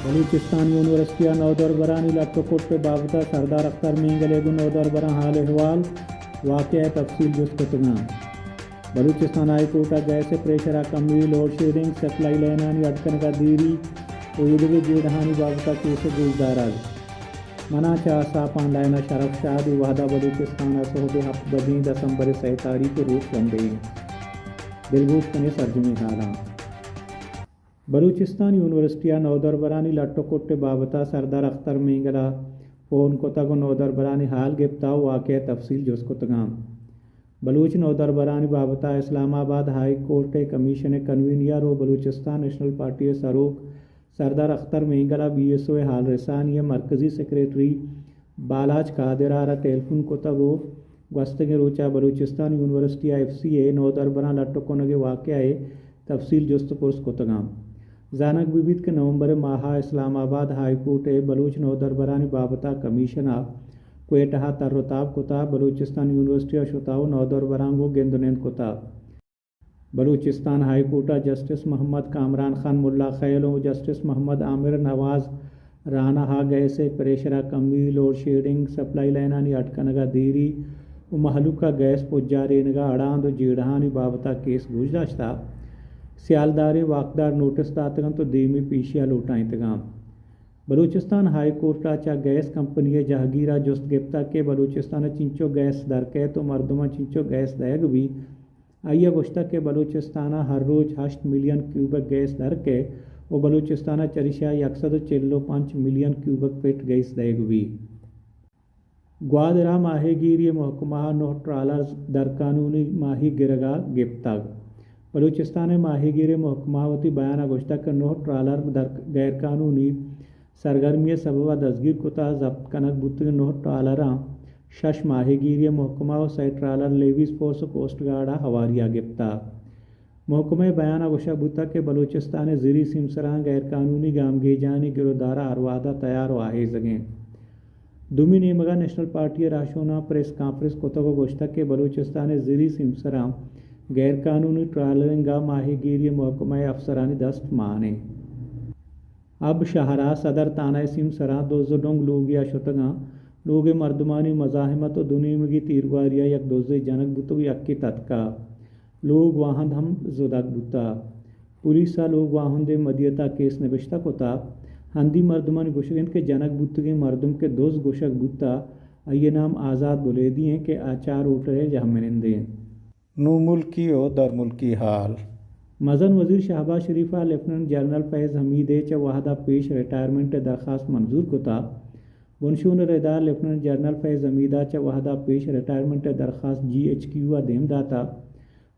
بلوچستان یونیورسٹی ء نودربرانی لٹ ء کٹ ء بابت ء سردار اختر مینگل ء گوں نودربراں حال احوال، واقعہ ء تفصیل جست کتگاں۔ بلوچستان ہائی کورٹ ء گیس ء پریشر ء کمی، لوڈ شیڈنگ، سپلائی لائنانی اڈ کنگ ء دیری و ایدگہ جیڑہانی بابت ء کیس ء گوشدارگ۔ منا چہ آساپ آن لائن ء شرف شاد، اے وہد ء بلوچستان ء سہب ء ہپت بجیں، دسمبر ء سئے تاریخ ء روچ رمبے۔ دلگوش کنے سرجمیں حالاں۔ بلوچستان یونیورسٹی ء نودربرانی لٹ ء کٹ ء بابت ء سردار اختر مینگل ء فون کتگ ء نودربرانی حال گپت ء واقعہ ء تفصیل جست کتگاں۔ بلوچ نودربرانی بابت ء اسلام آباد ہائی کورٹ ء کمیشن ء کنوینئر ء بلوچستان نیشنل پارٹی ء سروک سردار اختر مینگل ء بی ایس او ء حال رسانی ء مرکزی سیکریٹری بالاچ قادر ء را ٹیلیفون کتگ ء گوستگیں روچ ء بلوچستان یونیورسٹی ء ایف سی ء نودربراں لٹ ء کنگ ء واقعہ ء تفصیل جست ء پرس کتگاں۔ زانگ بہ بیت کہ نومبر ء ماہ ء اسلام آباد ہائی کورٹ ء بلوچ نودربرانی بابت ء کمیشن ء کوئٹہ ء تر ء تاب کتا، بلوچستان یونیورسٹی ء شتا ء نودربراں گوں گند ء نند کتا۔ بلوچستان ہائی کورٹ ء جسٹس محمد کامران خان ملا خیل ء جسٹس محمد عامر نواز رانا ء گیس ء پریشر ء کمی، لوڈ شیڈنگ، سپلائی لائنانی اڈ کنگ ء دیری ء مہلوک ء گیس پجارینگ ء اڑاند ء جیڑہانی بابت ء کیس گوش داشتہ۔ سیالداریں واکدار نوٹس داتگ انت ء دیمی پیشی ء لوٹائینتگ انت۔ بلوچستان ہائی کورٹ ء چہ گیس کمپنی ء جہگیر ء جست گپتگ کہ بلوچستان ء چنچو گیس در کئیت ء مردماں چنچو گیس دئیگ بیت۔ آئی ء گوشتگ کہ بلوچستان ء ہر روچ ہشت ملین کیوبک گیس در کئیت ء بلوچستان ء چریشی ء یک سد ء چل ء پنچ ملین کیوبک فٹ گیس دئیگ بیت۔ گوادر ء ماہیگیری ء محکمہ ء نہ ٹرالرز در قانونی ماہی گرگ ء گپتگ۔ بلوچستان ء ماہیگیری ء محکمہ ء وتی بیان ء گوشتگ کہ نہ ٹرالر در غیر قانونی سرگرمی ء سبب ء دزگیر کتہ، ضبط کنگ بوتگیں نہ ٹرالراں شش ماہیگیری ء محکمہ ء سئے ٹرالر لیویز فورس ء کوسٹ گارڈ ء ہواری ء گپتہ۔ محکمہ ء بیان ء گوشگ بوتگ کہ بلوچستان ء زری سیمسراں غیر قانونی گامگیجانی گرودار ء ہر وہد ء تیار ء آہیزگ انت۔ دومی نیمگ ء نیشنل پارٹی ء راہشوناں پریس کانفرنس کتگ ء گوشتگ کہ بلوچستان ء زری سیمسراں غیر قانونی ٹرالرنگ ء ماہیگیری ء محکمہ ء افسرانی دست مان انت۔ اب شہر ء صدر تھانہ ء سیمسراں دز ء ڈنگ لوگے ء شتگاں۔ لوگ ء مردمانی مزاحمت ء دو نیمگی تیرگواری ء یک دزے جنگ بوتگ ء یکے تتکہ۔ لوگ واہند ہم زدگ بوتہ۔ پولیس ء لوگ واہند ء مدیت ء کیس نبشتہ کتہ۔ ہندی مردمانی گوشگ انت کہ جنگ بوتگیں مردم کہ دز گوشگ بوتہ، آئی ء نام آزاد بلیدی انت کہ آ چار ووٹر ء جہمنندے انت۔ نوں ملکی ء درملکی حال۔ مزن وزیر شہباز شریف ء لیفٹننٹ جنرل فیض حمید ء چہ وہد ء پیش ریٹائرمنٹ ء درخواست منظور کتہ۔ بنشون ء ردار لیفٹننٹ جنرل فیض حمید ء چہ وہد ء پیش ریٹائرمنٹ ء درخواست جی ایچ کیو ء دیم داتہ۔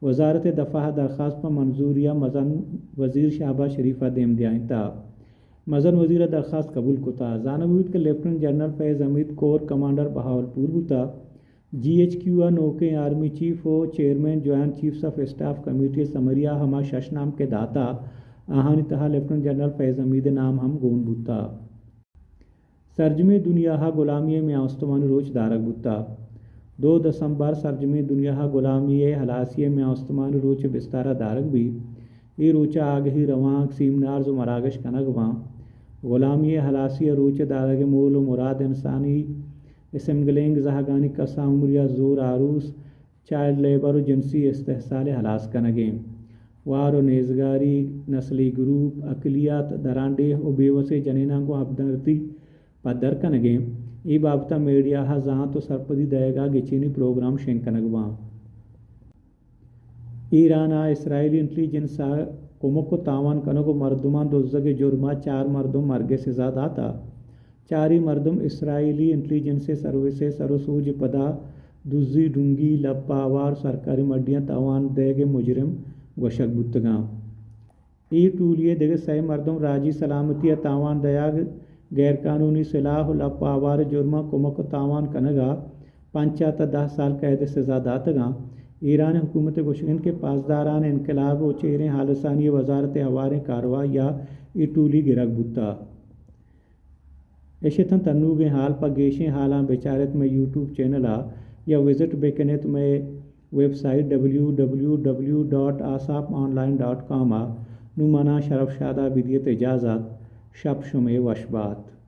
وزارت دفاع ء درخواست پہ منظوری ء مزن وزیر شہباز شریف ء دیم دیائینتہ۔ مزن وزیر ء درخواست قبول کتہ۔ زانگ بیت کہ لیفٹننٹ جنرل فیض حمید کور کمانڈر بہاولپور بوتہ۔ جی ایچ کیو ء نوکیں آرمی چیف و chairman joint chiefs of staff committee ء سمری ء ہما شش نام کہ داتہ، آہانی تہا لیفٹننٹ جنرل فیض حمید ء نام ہم گون بوتہ۔ سرجمیں دنیا ء گلامی ء میان استمانی روچ دارگ بوتہ۔ دو دسمبر سرجمیں دنیا ء گلامی ء ہلاسی ء میان استمانی روچ ء بستار ء دارگ بیت۔ اے روچ ء آگہی روانک، سیمنارز و مراگش کنگ باں۔ گلامی ء ہلاسی ء روچ ء دارگ ء مول و مراد انسانی اسمگلنگ، زہگانی کسان عمری ء زور آروس، چائلڈ لیبر و جنسی استحصال ء ہلاس کنگ انت۔ وار و نیزگاری، نسلی گروپ، اقلیت، درانڈیھ و بے وسیں جنیناں گوں ہمدردی پدر کنگ انت۔ اے بابت ء میڈیا ء زانت و سرپدی دئیگ ء گچینی پروگرام شنگ کنگ باں۔ ایران ء اسرائیلی انٹیلیجنس ء کمک ء تاوان کنگ ء مردماں دزگ ء جرم ء چار مردم مرگ ء سزا داتہ۔ چاریں مردم اسرائیلی انٹیلیجنس ء سروس ء سر ء سوج ء پدا دزی، ڈنگی، لپ ء آوار، سرکاری مڈیاں تاوان دئیگ ء مجرم گوشگ بوتگاں۔ اے ٹولی ء دگہ سئے مردم راجی سلامتی ء تاوان دئیگ، غیر قانونی سلاہ و لپ آوار جرماں کمک و تاوان کنگ ء پنچ ء تا دہ سال قید ء سزا داتگاں۔ ایران ء حکومت ء گوشگ انت کہ پاسداران انقلاب و چیریں ہالرسانی ء وزارت ء ہواریں کاروائی ء اے ٹولی گرگ بوتہ۔ اش اتنت انوگیں حال۔ پہ گیشیں حالاں بچارت مئے یوٹیوب چینل ء یا وزٹ بکنت مئے web site W W W dot آساپ آن لائن ڈاٹ کام ء۔ نوں منا شرف شاد ء بدیت اجازت۔ شپ شمے وش بات۔